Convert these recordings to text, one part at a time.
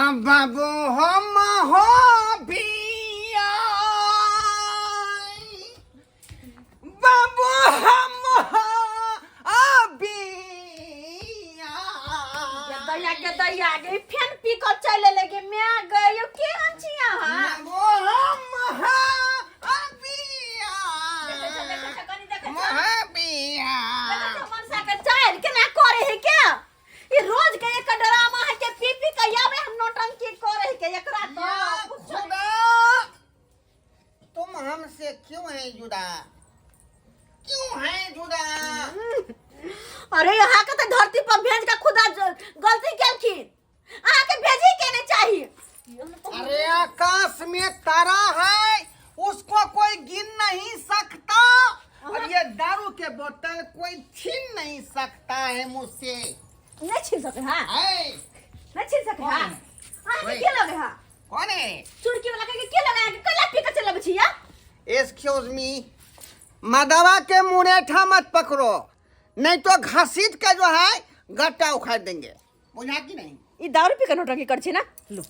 बाबू हम हो बिया बाबू हम हो बिया दैया के दैया गे फेन पी के चले लगे मैं गयो के हम छी अहाँ बाबू हम हो बिया देखै छ, देखै छ, कनी देखै छ। महाबिया देखै छ, मनसा के चाल केना करे है के ई रोज के एक ड्रामा है के पी पी के आवे हम नौटंकी करे है के एकरा तो या कुछो नहीं। खुदा तुम हमसे क्यों है जुदा क्यों है जुदा अरे यहाँ के तो धरती पर भेज के खुदा गलती केलखिन अहाँ के भेजी के नहीं चाहिए अरे आकाश में तारा है उसको कोई गिन नहीं सकता और ये दारू के बोतल कोई छीन नहीं सकता है मुझसे नहीं छीन सके हाँ है नहीं छीन सके हाँ अहाँ के वही। के लगे हाँ कौन है चुड़की वाला के के लगे के कला पी के चलब छी या एक्सक्यूज मी मदवा के मुरेठा मत पकड़ो नहीं तो घसीट के जो है गट्टा उखाड़ देंगे बुझा कि नहीं ई दारू पी के नौटंकी कर छी ना लो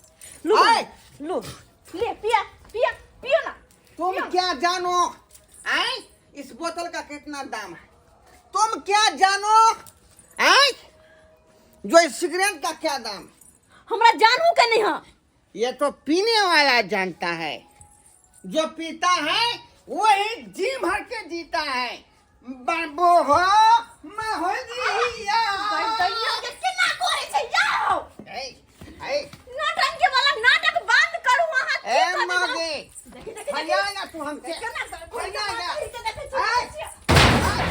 लो आय। लो ले पिया पिया पियो ना तुम क्या जानो आए इस बोतल का कितना दाम है तुम क्या जानो आए जो इस सिगरेट का क्या दाम है हमरा जानू के नहीं है ये तो पीने वाला जानता है जो पीता है वही जी भर के जीता है बाबू हो मैं हो जिया दैया के केना करे छै याओ ए ए नौटंकी वाला नाटक बंद करू अहाँ की ए करी मागे देखी देखी फरियाएगा तू हमसे केना कर फरियाएगा देखै ए, छी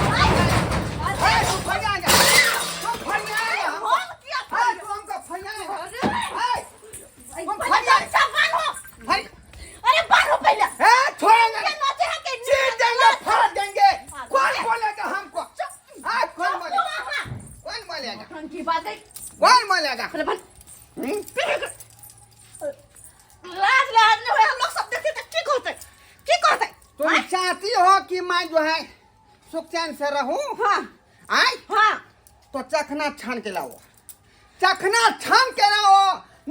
ए, तू फरियाएगा तू फरियाएगा हमको। हम किया ए, तू हमको फरियाएगा ए, तुम पहिले फरिया सब बान्हो फरि अरे बान्हो पहिले ए छोड़ेंगे के नाचे है के चीर देंगे फाड़ देंगे कौन बोलेगा हमको हाँ कौन बोलेगा कौन बोलेगा नौटंकी बात है कौन बोलेगा अरे बन हम्म? लाज लाज नहीं होय हम लोग सब देखते त की कहते की कहते तुम चाहती हो कि मैं जो है सुख चैन से रहूं हाँ आय हाँ तो चखना छान के लाओ चखना छान के लाओ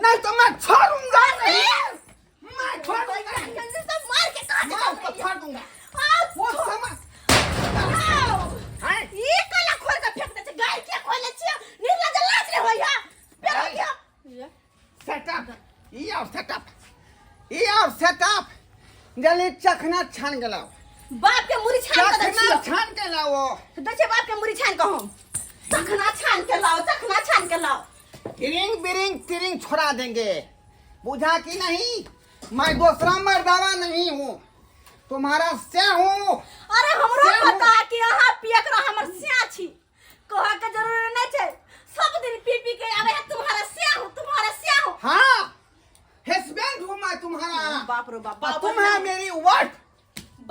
नहीं तो मैं छोड़ूंगा नहीं मैं छोड़ूंगा नहीं जल्दी से मार के काट मैं उसको फाड़ दूंगा वो समझ आय ई कला खोल के फेंक दे छै गाय के खोले छियै निर्लज लाज रे होय हा पेरो के सेटअप ई आओ सेटअप ई आओ सेटअप जल्दी चखना छान के लाओ बाप के मुरी छान के दै चखना छियै छान के लाओ दै छियै बाप के मुरी छान के हम चखना छान के लाओ चखना छान के लाओ इरिंग बिरिंग तिरिंग छोड़ा देंगे बुझा कि नहीं मैं दूसरा मर्दावा नहीं हूँ तुम्हारा से हूँ अरे हमरो से हूँ। पता कि अहाँ पियक रह हमर सिया छी कह के जरूरी नहीं छै सब दिन पी पी के आवे है तुम्हारा सिया हूँ तुम्हारा सिया हूँ हाँ हस्बैंड हूँ मैं तुम्हारा बाप रे बाप और बाप तुम है मेरी वाइफ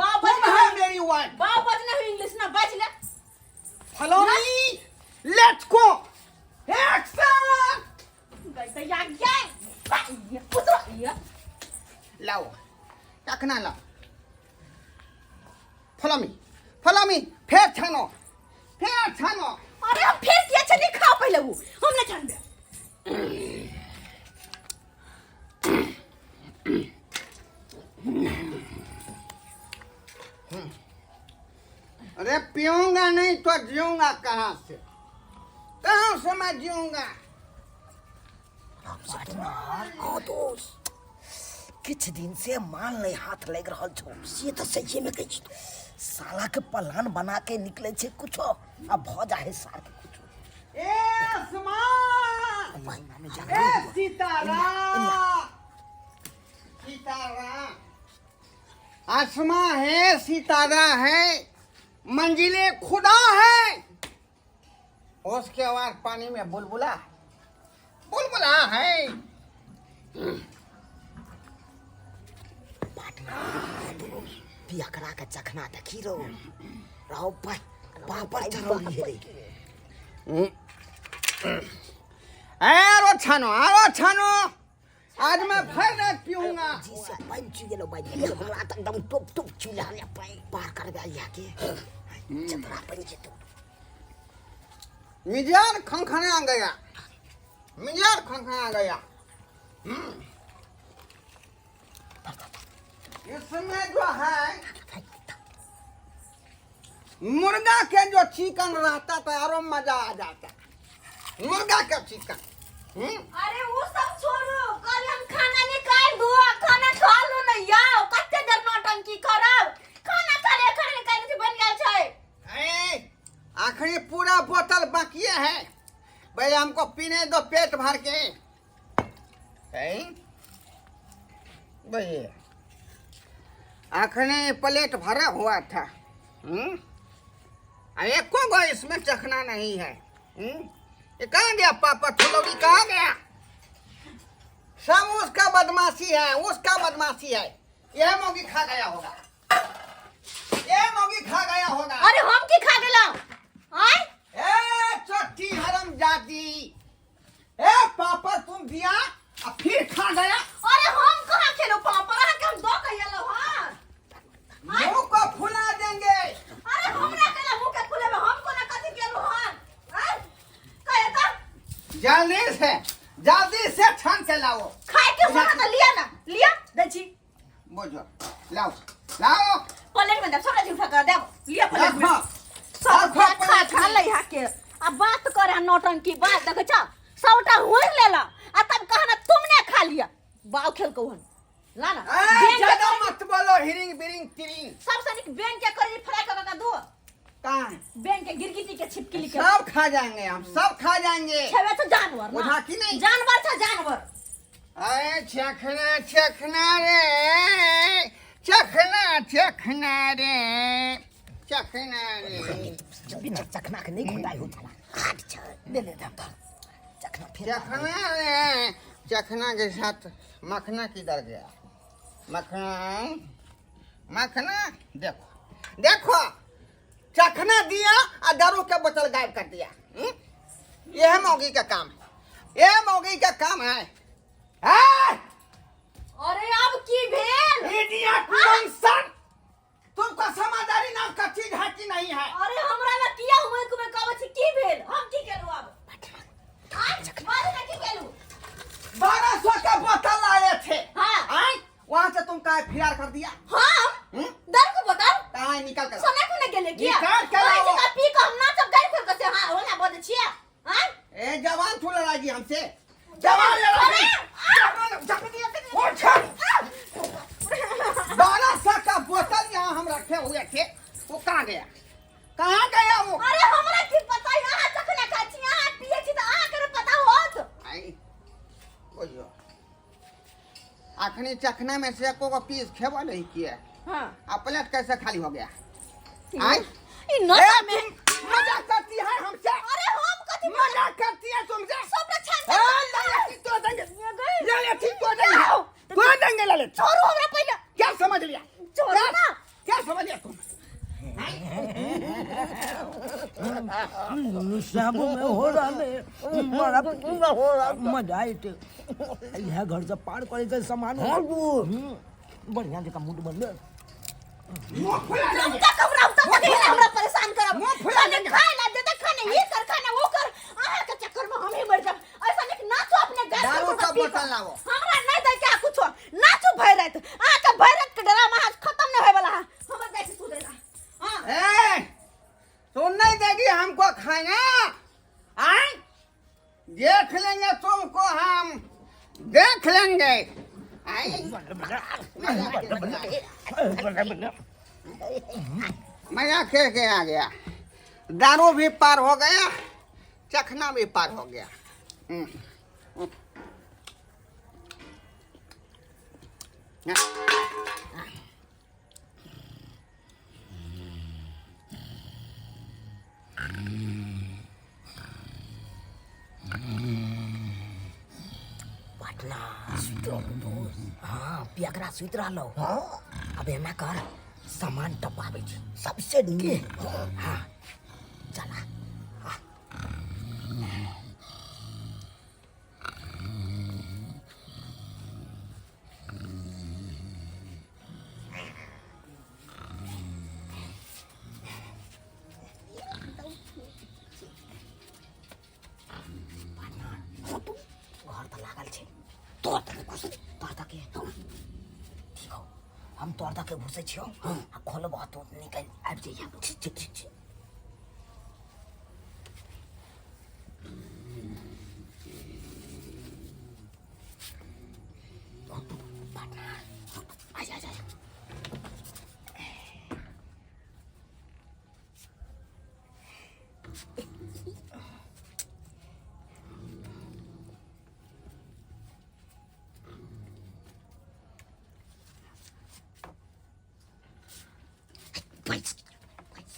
बाप तुम है मेरी वाइफ बाप बजना हुई इंग्लिश ना बाज ले follow me let's go action गई तो या गया उतरो या लाओ टकना लाओ फॉलो मी फॉलो मी फिर छानो फिर छानो अरे हम फिर किया छनी खा पहले वो हम नहीं छानबे अरे पीऊंगा नहीं तो जीऊंगा कहाँ से कहाँ से मैं जीऊंगा हाँ दोस्त किछु दिन से माल नहीं हाथ लागि रहल छौ से तऽ सहिए में कहै छी साला के प्लान बना के निकले छै कुछो आ भऽ जा है सार के कुछो ए आसमान महीना में जा ए सितारा सितारा आसमां है सितारा है मंजिले खुदा है उसके बाद पानी में बुलबुला है बुलबुला है पियकरा के चखना देखी रो रहो पर बापर चढ़ौली है रे आरो छानो आरो छानो आज मैं फिर नहीं पीऊंगा जी से पानि चुइ गेलो बाजि गेलो हमरा तऽ एकदम टोप टोप चुइ रहल यऽ पानि पार करबै आइया के चतरा बनि जेतौ मिजाज खनखना गया मिजाज खनखना गया इसमें जो है मुर्गा के जो चिकन रहता तो आरो मजा आ जाता। मुर्गा के चिकन। अरे वो सब छोड़ू, कल हम खाना निकाल दो, खाना खा लो न याओ, कते देर नौटंकी करब। खाना खा ले, खाना निकाल के बन गेल छै। ए, आखिरी पूरा बोतल बाकी है भाई, हमको पीने दो पेट भर के। भैया आखिरी प्लेट भरा हुआ था। एको गो इसमें चखना नहीं है। ये कहाँ गया पापा फुलौरी, कहाँ गया? सब उसका बदमाशी है, उसका बदमाशी है। यह मोगी खा गया होगा, यह मोगी खा गया होगा। अरे हम की खा गेलौं? आय ए चट्टी हरम जाती, ए पापा तुम दिया और फिर खा गया। अरे हम कहाँ खेलौं पापड़, अहाँ के हम दऽ के एलौं हन। मुंह को फुला देंगे। अरे हमरा केला मुंह के फुलेबै, हम कोना कथी केलौं हन? आय कहे त जल्दी से छान के लाओ। खाय के होना त लिया ना, लिया दै छी। बोझो लाओ लाओ, प्लेट में देब, सबटा झूठा कर देब, लिया प्लेट में। रखो सब रखो खा खा प्लेट खा में। लै हा के आ बात करे नौटंकी बात देखै छ, सबटा हुर लेला आ तब कहना तुमने खा लिया। बाव खेल कहन ला ना। ए, बैंक के ज्यादा मत बोलो, हिरिंग बिरिंग तिरिंग। सबसे निक बैंक के करी फ्राई कर के दो। कहाँ है? बैंक के गिरगिटी के छिपकली के सब खा जाएंगे हम, सब खा जाएंगे। छेबे तो जानवर ना। बुझा की नहीं? जानवर छ जानवर। अरे चखना चखना रे, चखना चखना रे, चखना रे। बिना चखना के नहीं घोटाई हो साला। हाथ छ दे दे दे चखना फिर चखना रे, चखना के साथ मखना किधर गया? मखना मखना देखो देखो, चखना दिया और दारू के बोतल गायब कर दिया। यह मौगी का काम है, यह मौगी का काम है। ए! अरे अब की भेल? इडियट नॉनसेंस, तुमको समझदारी नाम का चीज है कि नहीं है? अरे हमरा ला किया हुए कुमे कहै छी की भेल? हम की केलु अब? आय बाजू ना की केलु? 1200 का बोतल लाए थे। हाँ। आय वहां से तुम कहा फिरार कर दिया। हम दारू के बोतल कहाँ निकाल कर सोना कोने गेले किया? निकाल के लाओ। ओहि जगह पी के हम नाचब गाड़ी खोल के से हां होला बजै छियै। आय ए जवान थोड़ा लड़ाएगी हमसे, जवान लड़ाएगी। 1200 का बोतल यहाँ हम रखे हुए थे, वो कहाँ गया? कहाँ गया वो? अरे हमरा की पता, अहाँ चखना खाइ छी, अहाँ पियै छी त अहाँ के पता होत। आई बोलियो, अखनी चखना में से एको पीस खेबो नहीं किया। हां आ प्लेट कैसे खाली हो गया? आई ई नशा में मजाक करती है हमसे। अरे हम कथी मजाक करती है तुमसे? सबटा छान ए, लले तोड़ देंगे, लले ठीक तोड़ देंगे, तोड़ देंगे लले। छोड़ू हमरा पहिले। क्या समझ लिया? छोड़ू ना। क्या समझ लिया तुम? सब में हो रहा है बड़ा मजा आते। यह घर से पार करे के सामान बढ़िया जगह मूड बन गया। मुंह फुला देंगे। का कमरा उता कथी ले हमरा परेशान करब? मुंह फुला खाने देंगे। खाए ला देते, खाने ये कर खाने वो कर, अहाँ के चक्कर में हम ही मर जाब। ऐसा निक नाचो अपने घर दारू का बोतल लाओ। हमरा नहीं दे के कुछो, नाचो भरि रात। अहाँ के भरि रात के ड्रामा खत्म नहीं होय वाला है। हमरा जाइ छी सुतै ला। हां ए, तुम नहीं देगी हमको खाना? आए देख लेंगे तुमको, हम देख लेंगे। आए मजा खेल के आ गया, दारू भी पार हो गया, चखना भी पार हो गया। पटना हाँ पियकरा सुति रहलो। अब एना कर सामान टपाबै छी सबसे नीक। हाँ चला। हाँ। घर तऽ लागल छै, तोर तक घुस, तोर तक। ठीक हो, हम तोर दऽ के घुसै छियौ आ खोलबह तो निकलि आबि जइहे। ठीक छै, ठीक छै। पार्टनर, आजा आजा। बैस बैस।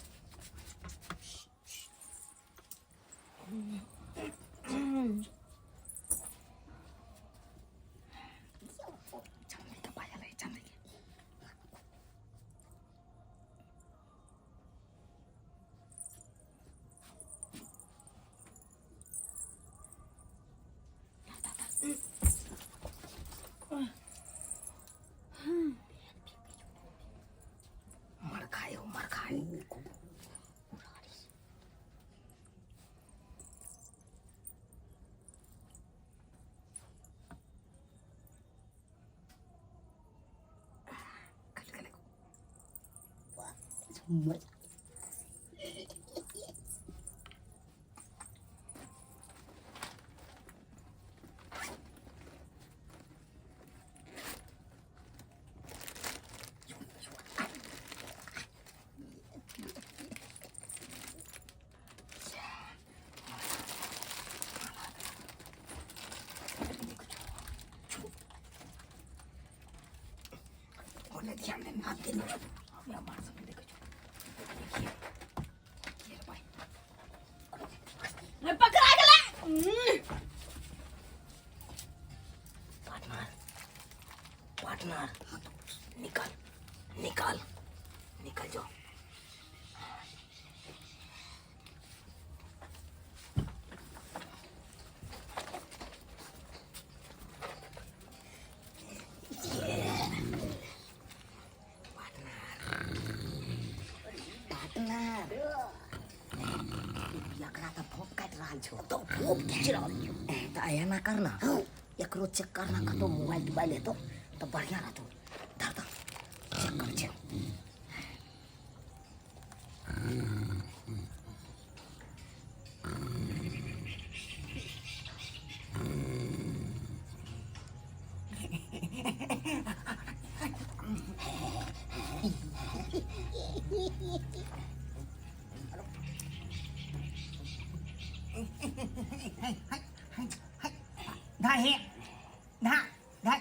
चंद्री के पायल है, चंद्री के। मर खाए हो, मर खाए। मजा। ओने ध्यान दे ना दे। हमरा मार सब देखै छौ। देखिए देखिए भाई। रे, पकड़ा गेलै। पार्टनर, पार्टनर, निकल निकल निकल जाओ। पार्टनर, एकरा तऽ भोप काटि रहल छौ। तऽ भोप खींच रहल छौ। तऽ एना कर ना, एकरो चेक करना, कतौ मोबाइल तोबाइल हेतौ तऽ बढ़िआँ रहतौ। धर धर, चेक कर छै। धा हे धा धा।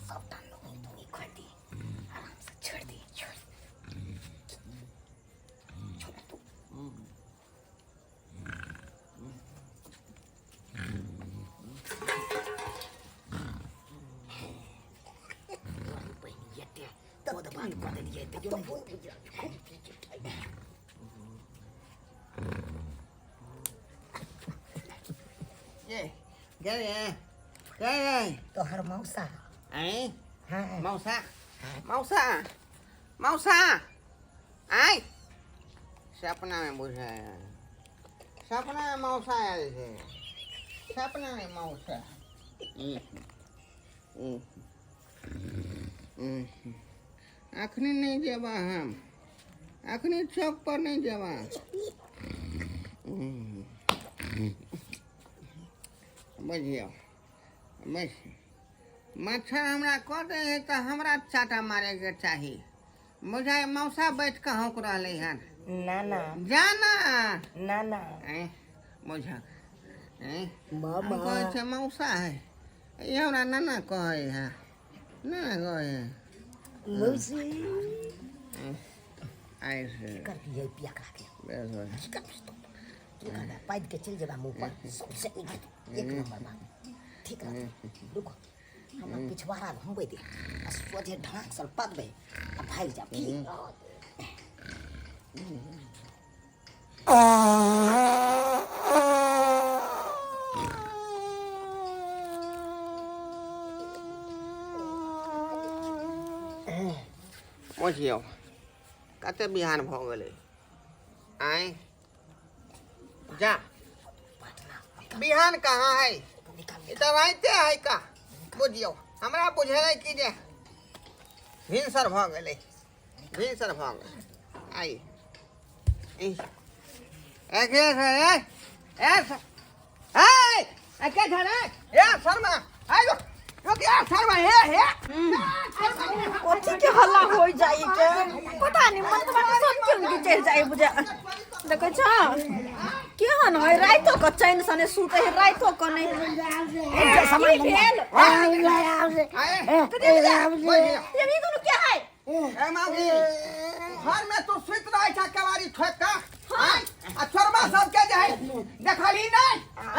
सबटा लुंगी तुंगी खोलि दी, आरामसँ छोड़ि दी, छोड़ छोड़ तू। तोरी बहिनी एते बोध बात कऽ देलियै तैयो नहि खूब। ये गए गए। तोहर मौसा। आय? हाँ। मौसा, मौसा, मौसा आय। सपना में बुझाया, सपना में मौसा आयल छै, सपना में मौसा। अखनी नहीं जेबा हम, अखनी चौक पर नहीं जेबा। बुझियौ, बस मच्छर हमरा कऽ दै है तऽ हमरा चाटा मारैके चाही। बुझाइ मौसा बैठ कऽ हौंक रहलै हन। ना ना। जाना। ना ना। ऐं बुझक ऐं। मामा। हम कहै छै मौसा है, ई हमरा नाना कहै है, नाना कहै है। मौसी। आइ से कर दिए पिया करा के। बेस बस। की करबी तू? की करबे? पाइद के चलि जेबा मुँह पर सबसे नीक हेतौ, एक नंबर बात ठीक रहतौ। रुको, हमरा पिछवाड़ा घुमबै दे आ सोझे ढाक सन पकबै आ भागि जाब की। बुझियौ। कते बिहान भऽ गेलै आँय जा बिहान कहाँ है ई तऽ राइते है का बुझियौ हमरा बुझेलै कि जे भिनसर भऽ गेलै भिनसर भऽ गेलै आइ ई ए ए ए ए ए के धरे ए शर्मा आइ रुक रुक ए शर्मा हे हे कथी के हल्ला हो जाई के पता नहीं मन तो बात सब के उनके चल जाई बुझा देखै छ केहन है राइतो क चैन सने सुते है राइतो क नहीं की भेल ये भी दुनु क्या है ए मामी घर में तू सुति रहै छ केवारी ठोक के आँय? आ चोरबा सबके जे है देखलही नहि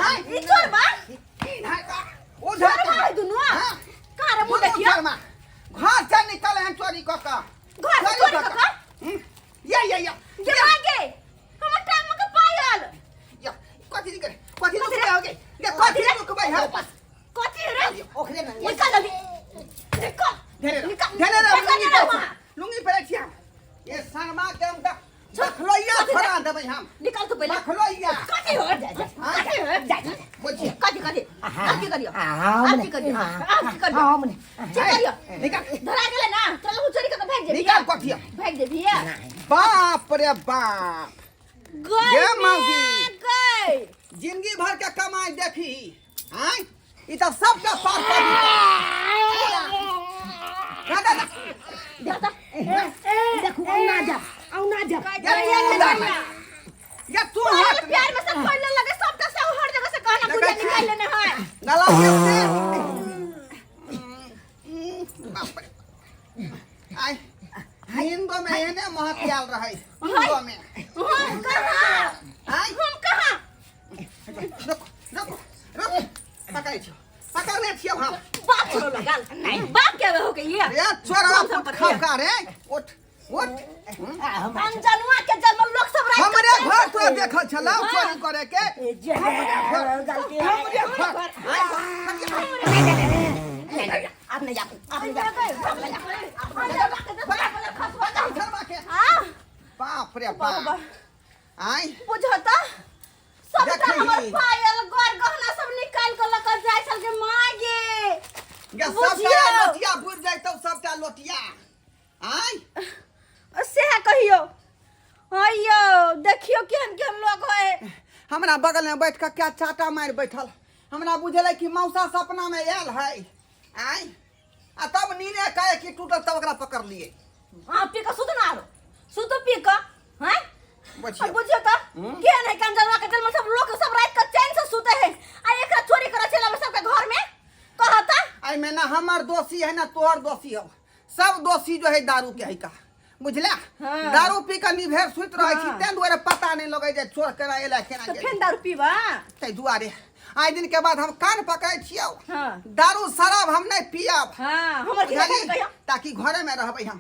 आँय? ई चोरबा ई धाका ओ धाका चोरबा है दुनु हाँ। कहाँ रे मुंह दुनू देखियो चोरबा घर से निकल हैं चोरी कऽ कऽ घर से चोरी कऽ कऽ? ये ये ये ये भागे हमर टांग में के पायल ये कथी निकल कथी रुकबै हो गे ये कथी रुकबै है कथी रे ओकरे ना निकल जल्दी निकल धेरे निकल धेरे रे निकल लुंगी रे पहिरै वहाँ। लुंगी पहिरै छी हम ये शर्मा के हम तऽ बखलोइया छोड़ा देबै हम निकल तू पहिले बखलोइया कथी हो कथी हो बुझिए कथी कथी अब की करियो अब की करियो अब की करियो हम चेक करियो निकल धरा गेलै ना तोरा लोग चोरी कऽ के भागि जेबही निकल कथिया भागि जेबही बाप रे बाप गई ये मौसी। गई जिंदगी भर के कमाई देखी आय ई तऽ सबके पार कर दा दा दा दादा देखू औना जा औना जा ये तू दा ये तू हाथ प्यार में सब खोलने लगे सब तो सब हर जगह से कहना देखै पूजा छी। निकाल लेने है गला के से बाप रे आय हिंदो में एहने महक आयल रहै हिंदो में हम कहाँ आय हम कहाँ रुक रुक रुक पकड़ै छियौ पकड़ने छियौ हम बाप छोड़ो लगाल बाप के हो के ये रे चोरवा पुत खौका रे उठ उठ अनजनुआ के जन्म लोग सब रात हमरे घर तोरा देखल छलौ चोरी करे के जे गलती हमरे घर अब नहीं जा अब नहीं जा शर्मा के बाप रे बाप आय बुझता सबटा देखही। हमर पायल गोर गहना सब निकाल के लऽ के जाइ छल के मागे गे बुझियौ। सबटा लोटिया बुझ जाइतौ सबटा लोटिया आय सएह कहियौ अयौ देखियौ केहन केहन लोग है हमरा बगल में बैठ के क्या चाटा मारि बैठल हमरा बुझेलै कि मौसा सपना में आयल है आय आ तब नीने काहे कि टूटल तब ओकरा पकड़ लिए अहाँ पी कऽ सुतू ना आरो सुतू पी कऽ हैं बुझियौ। बुझियौ तऽ केहन है कंजरवा के जन्म सब लोग सब रात के चैन से सुते है आ एकरा चोरी करे चल आवे सबके घर में कहता एहिमे ना हमर दोषी है ना तोहर दोषी हो सब दोषी जो है दारू के है का बुझला हाँ। दारू पी के निभेर सुति रहै छी हाँ। ताहि दुआरे पता नहि लगै जे चोर केना एलै केना तऽ गेलै फेन दारू पीबा ताहि दुआरे आइ दिन के बाद हम कान पकड़ै छियौ हाँ। दारू शराब हम नहि पियब हाँ हमर क्रिया बुझलियै? कहियो ताकि घरे में रहबै हम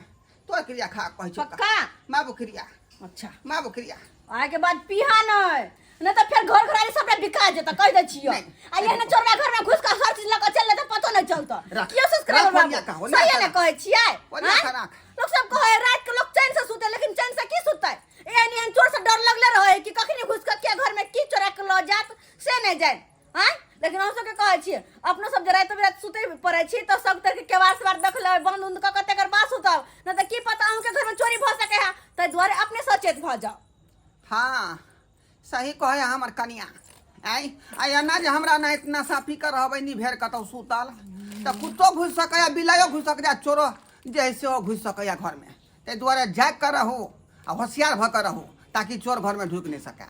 तोर क्रिया खा कहै छियौ पक्का? माबू क्रिया अच्छा माबू क्रिया आइ के बाद पीहा नहि नहि तऽ फेर घर घरारी सबटा बिका जेतऽ कहि दै छियौ नहि। आ एहने चोरबा घर में घुस कऽ हर चीज लऽ कऽ चलि जेतऽ पतो नहि चलतऽ राख। कियो सब्सक्राइबर राख, ओरिया कऽ, बाबू ओरिया सही कऽ ने राख। कहै छियै ओरिया आँय? कऽ राख। लोक सब कहै राति के लोक चैन से सुते लेकिन चैन से की सुतै एहन एहन चोर से डर लगले रहै कि कखनी घुस कऽ के घर में की चोरा के लऽ जायत से नहि जानि आँय लेकिन हम सबके कहै छियै अपनो सब जे राति बिराति सुतै पड़ै छी तऽ सब तरहके केवाड़ सेवाड़ देख लेबै बंद उंद कऽ कऽ तकर बाद सुतब नहि तऽ की पता अहूँके घरमे चोरी भऽ सकै है ताहि दुआरे अपने सचेत भऽ जाउ हाँ सही कहै है हमर कनिया आइ आइ एना जे हमरा नहि नशा पी कऽ रहबै निभेर कतौ सुतल तऽ कुत्तो घुसि सकैए बिलाइयो घुसि सकैए चोरो जे है सेहो घुसि सकैए घरमे ताहि दुआरे जागि कऽ रहू आ होशियार भऽ कऽ रहू ताकि चोर घरमे ढुकि नहि सकै।